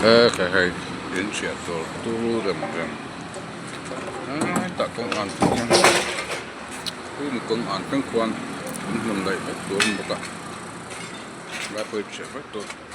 E khai hei in chhiat tur turu rem rem hetah kawng an thleng hian chumi kawng an thleng khuan in hmun laih vek tur a ni bawk a lai pawh hi chhiat vek tur.